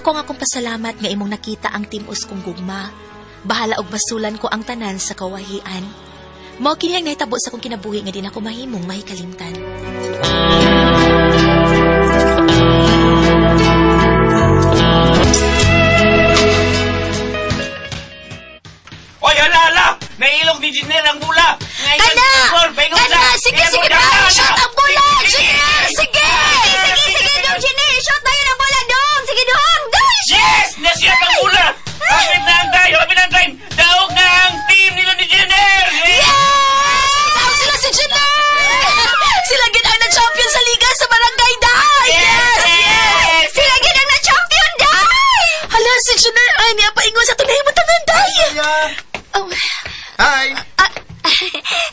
Dako nga akong pasalamat nga imong nakita ang timos kong gugma. Bahala og basulan ko ang tanan sa kawahian. Mao kini ang nahitabo sa akong kinabuhi nga di na ko mahimong mahikalimtan. Oy, ala, ala! Nailog ni Jenner ang bula! Kana! Kana! Sige, sige pa! Shoot ang bola! Jenner! Sige! Sige, sige, dong, Jenner. Shot tayo ng bola, dong. Sige, dong. Dong, Yes! Nasiyat ang bola! Kapit na ang tayo! Kapit na ang time! Daog na ang team nila ni Jenner! Yes! Daog sila si Jenner! Sila gid ang na-champion sa liga sa Barangay Dai! Yes! Yes! Sila gid ang na-champion, day! Hala, si Jenner! Ay, niya paingon sa tunay mo tanan, Day! Oh, Hi!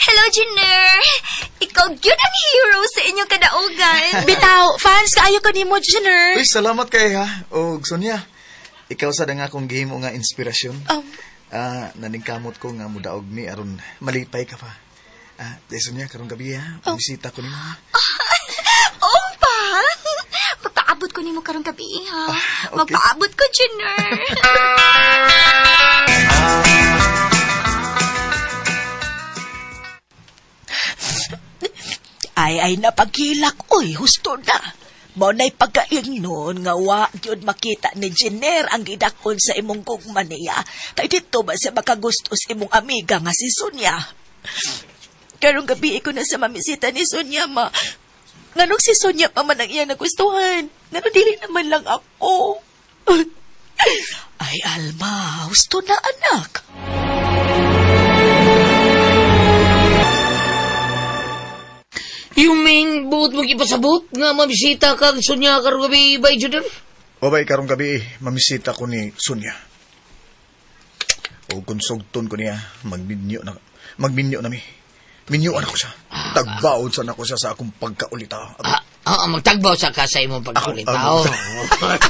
Hello, Jenner. Ikaw gyud ang hero sa inyong kadaugan. Bitaw, fans, kaayo ko nimo, Jenner. Uy, salamat kay ha. Og Sonia, ikaw sa nga akong gihimo nga inspirasyon. Naningkamot ko nga mudaog mi aron malipay ka pa. Di Sonia, karong gabi ha. Bisita ko nimo. Oh, pa. Magpaabot ko nimo karong gabi, ha. Okay. Magpaabot ko, Jenner. Ay, napaghilak, oy, husto na. Mao na'y pagkaingnon nga wa gyud makita ni Jenner ang gidakon sa imong gugma niya. Kay dito ba siya makagusto sa imong amiga nga si Sonia? Karong gabi ko na sa mamisita ni Sonia, ma. Nganong si Sonia pa man ang iyang nagustuhan? Nganong dili naman lang ako? Ay, Alma, husto na, anak. Yung main buot mo ipasabot nga mabisita kag Sonia karong gabi bay Junior. O bay, karong gabi, mamisita ko ni Sonia. O kung sugton ko niya, magminyo na mi. Minyo na ko siya. Tagbaon sa nako siya sa akong pagkaulita. Magtagbaw sa ka sa imong pagkaulita.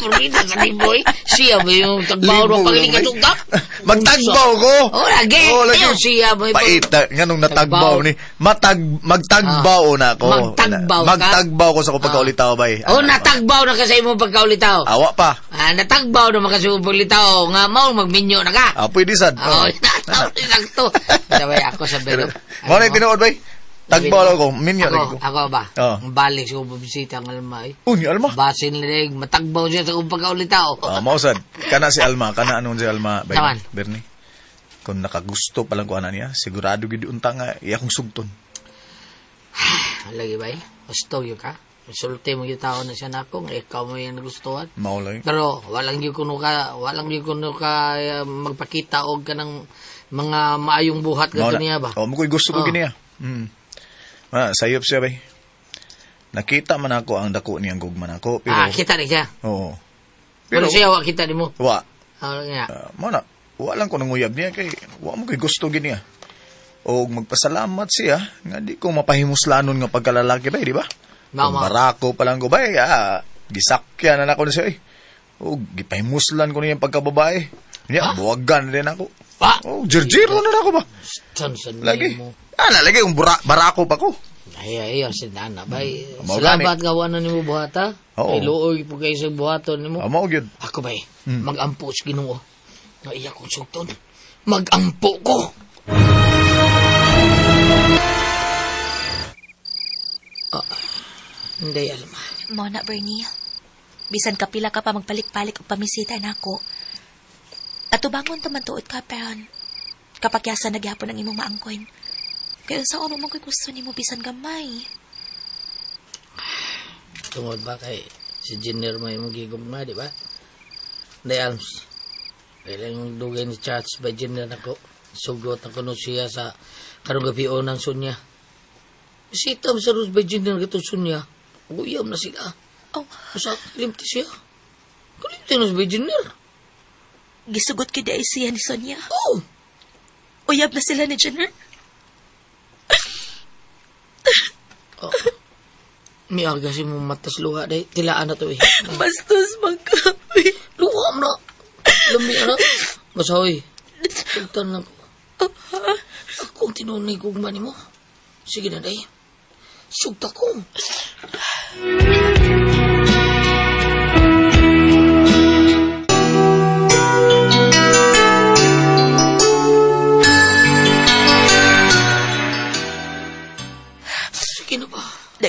Purita sa boy. Siya ba yung tagbaw ng paglingan tugtak? Magtagbaw ko! Oh, lagi. Oh, lagi. Ayaw siya ba yung Paita. Nga nung natagbaw ni, magtagbaw na ako. Magtagbaw ka? Magtagbaw ko sa akong pagkaulitaw, bay. Oh, natagbaw na ka sa imong pagkaulitaw. Awa pa. Natagbaw na maka sa imong pagkaulitaw. Nga mao, magminyo na ka. Pwede sad. Oh, sakto. Sabay ako sa belo. Mao na tinuod, bay. Tagbaw lang ko, minyo lagi ko. Ako ba? Oo. Balik sa kong bisita ang Alma eh. Uy, Alma. Basin lilig, matagbaw siya sa kong pagkaulitaw. Mao sad. Kana si Alma, kana anon si Alma, bay, Taman. Bernie. Kung nakagusto pa lang ko ana niya, sigurado gid unta nga iya kong sugton. Lagi ba eh? Gusto yun ka? Sulti mo yung tao na siya nako, ikaw mo yung nagustuhan. Mao lang. Pero walang yun kuno ka, magpakita og kanang mga maayong buhat Mao gato na. niya ba? Oh, mo ko'y gusto ko Oh. gini niya. Sayop siya bay. Nakita man ako ang dako niyang gugma nako, pero Kita ni siya. Oo. Pero siya wa kita nimo. Wa. Nga. Mao na, wa lang ko nanguyab niya kay wa mo ko'y gusto gini niya. Og magpasalamat siya nga di ko mapahimuslanon nga pagkalalaki bay, di ba? Mao, Kung mao. barako pa lang ko bay, gisakyan na nako na siya eh. Og gipahimuslan ko niya ang pagkababae. Niya, buwagan din ako. Pa? Oh, jirjiro na nako ba? San Lagi. mo. Lagi yung barako pa ko. Ay, sinana bay. Mao Salamat nga wala nimo buhata. Oo. Ay luoy po kayo sa buhaton nimo. Mao gyud. Ako bay, magampo sa Ginoo. Nga iya kong sugton. Magampo ko. Hindi, Alma. Mao na, Bernie. Bisan kapila ka pa magpalik-palik og pamisita nako. Atubangon ta man tuod ka, pero kapakyasa na gyapon ang imong maangkon. Kaya sa ono man ko'y gusto nimo bisan gamay. Tungod ba kay si Jenner may imong gigugma, di ba? Hindi, Alms. Kailang dugay ni Charles by Jenner nako. Sugot ako no siya sa karong gabi o ng Sonia. Bisita mo sa Rose by Jenner katong Sonia. Uyam na sila. Oh. Usa, kalimti siya. Kalimti na si by Jenner. Gisugot kid ay siya ni Sonia. Oh! Uyab na sila ni Jenner. Oh. Miaga si mo matas luha day. Tilaan na to eh. Bastos magkapi. Luha mo na. Lami na. Masahoy. Sultan lang ko. Ako ang tinunay gugma ni mo. Sige na day. Sugta ko.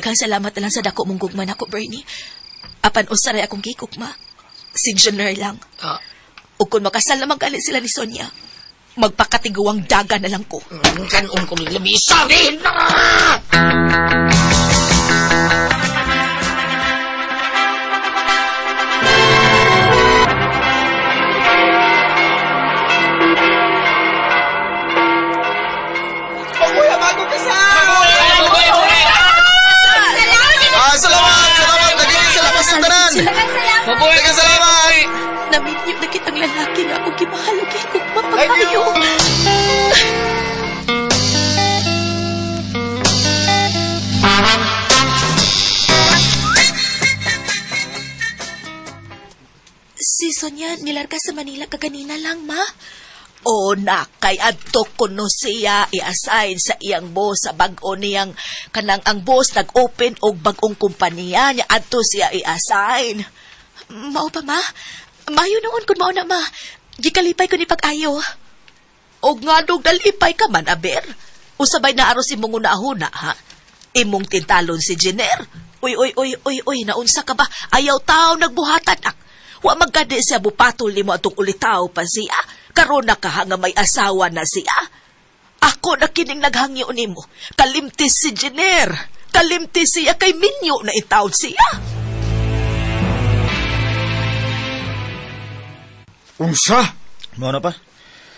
Daghang salamat na lang sa dako mong gugma nako, Bernie. Apan usaray akong gigugma. Si Jenner lang. O kung makasal naman gali sila ni Sonia, magpakatiguang daga na lang ko. Kanon ko nila, sabihin na! Salamat! Salamat! Naminyo na kitang lalaki nga akong gimahalugin kung mapakayo. Si Sonia, nilarga sa Manila kaganina lang, ma. O na, kay adto kuno siya i-assign sa iyang boss sa bag-o niyang kanang ang boss nag-open og bag-ong kumpanya niya adto siya i-assign. Mao pa, ma? Mayo noon kung mao na, ma. Gikalipay ko ni pag-ayo. Og nga dog dalipay ka man, aber. Usabay na aros imong una-huna, ha? Imong tintalon si Jenner. Uy, uy, uy, uy, uy, naunsa ka ba? Ayaw tao nagbuhatan, ak. Wa magkadi siya bupatol nimo atong ulitaw pa siya. Karon na ka nga may asawa na siya. Ako na kining naghangyo nimo. Kalimtis si Jenner. Kalimtis siya kay minyo na itawd siya. Unsa? Mao na pa.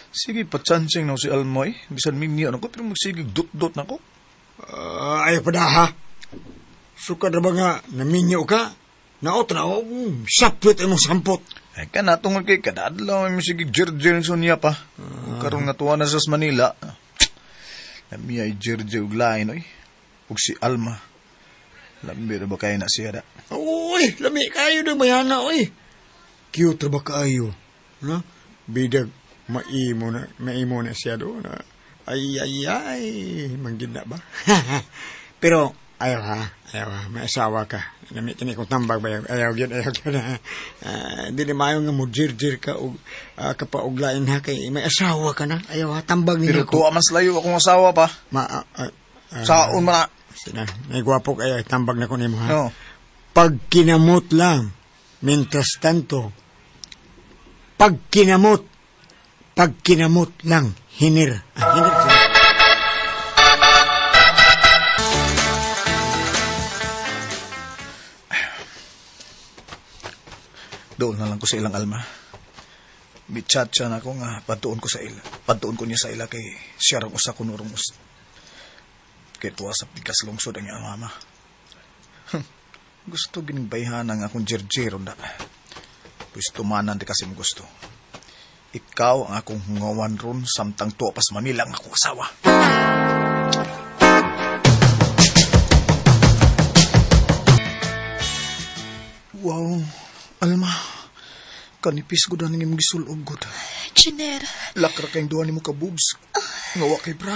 Sige, patsansing na si Almoy. Bisan minyo na ko, pero magsige dot-dot na ko. Ayaw pa na, ha? Sukad na ba nga naminyo ka? Naot na, sapit imong sampot. Ay ka na, tungkol kay kadadlaw, may sige jerjer Sonia pa. Karon nga tuwa na sa Manila. Namiya ay jerjer ug lain, oy. Ug si Alma. Lami na ba kayo na siya da? Uy, lami kayo na mayana, oy. Cute ba kayo? No? Bidag, maimo na siya doon. Ay, ay, ay, manggid na ba? Pero, ayaw ha, may asawa ka. Nami kini kong tambag ba? Ayaw yun, ayaw yun. Hindi na maayo nga mo jir-jir ka o kapauglain ha, kay may asawa ka na. Ayaw ha, tambag nila ko. Pero tuwa mas layo akong asawa pa. Saon man na. Sina, may gwapo kayo, tambag na ko nimo ha. No. Pag kinamot lang, mientras tanto, pag kinamot lang, hinir. Hinir. Doon na lang ko sa ilang Alma. Bitchat siya na ako nga, patuon ko sa ila. Patuon ko niya sa ila kay siya rang usa kunurong us. Kay tuwa sa pikas lungsod ang iyang mama. Gusto gining bayhanan ang akong jerjero na. Pwes tumanan di kasi mo gusto. Ikaw ang akong hungawan ron samtang tuwa pas Manila ang akong asawa. Wow, Alma. Kanipis ko na nang imong gisulog gud. Jenner. Lakra kayong duha nimo ka boobs. Ngawa kay bra.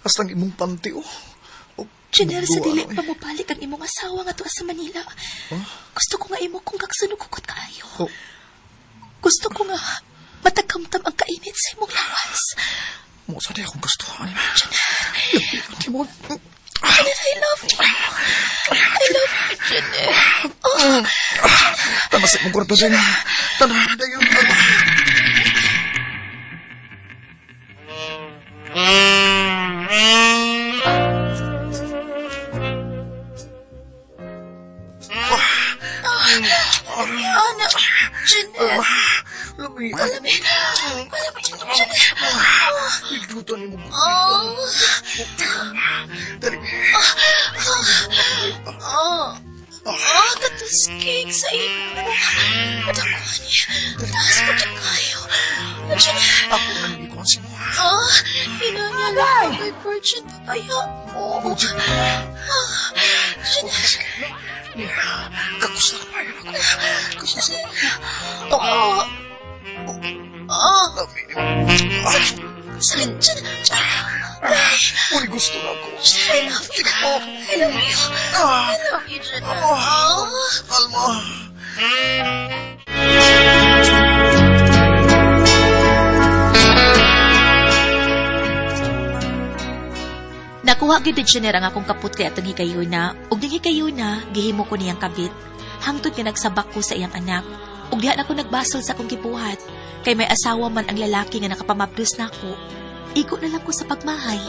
Hasta ang imong panty oh. Jenner, sa dili pa mo balik ang imong asawa nga tuwa sa Manila. Huh? Gusto ko nga imo kung gagsunog kukot kaayo. Oh. Gusto ko nga matakamtam ang kainit sa imong lawas. Mo sa di akong gusto. Jenner. Jenner, I love you. I love you, Jenner. Oh. Tama sa imong kwarto, Jenner. Tama, dayon. Ana, Jenner. Lami. Lami. Lami, Jenner. Iluto ni mo. Oh. Dali. Oh. Oh, katuskig sa imo. Madako ni. Taas mo dyan kayo. Jenner. Ako nang ikonsin mo. Oh, hinanya lang kay virgin papaya mo. Jenner. Kakus na kayo. Kakus na. Oh. Oh. Sakit, Jenner. Uri gusto na ako. I love you. I love you. I love you, Jenner. Alma. Nakuha Nakuha gyud ni Jenner ang akong kaputli atong higayuna, ug ning higayuna gihimo ko niyang kabit. Hangtod nga nagsabak ko sa iyang anak. Ug diha na ko nagbasol sa akong gibuhat. Kay may asawa man ang lalaki nga nakapamabdos nako. Igo na lang ko sa pagmahay.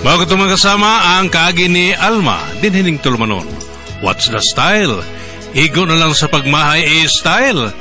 Mao katong mga kasama ang kaagi ni Alma dinhining tulumanon. What's the style? Igo na lang sa pagmahay e style.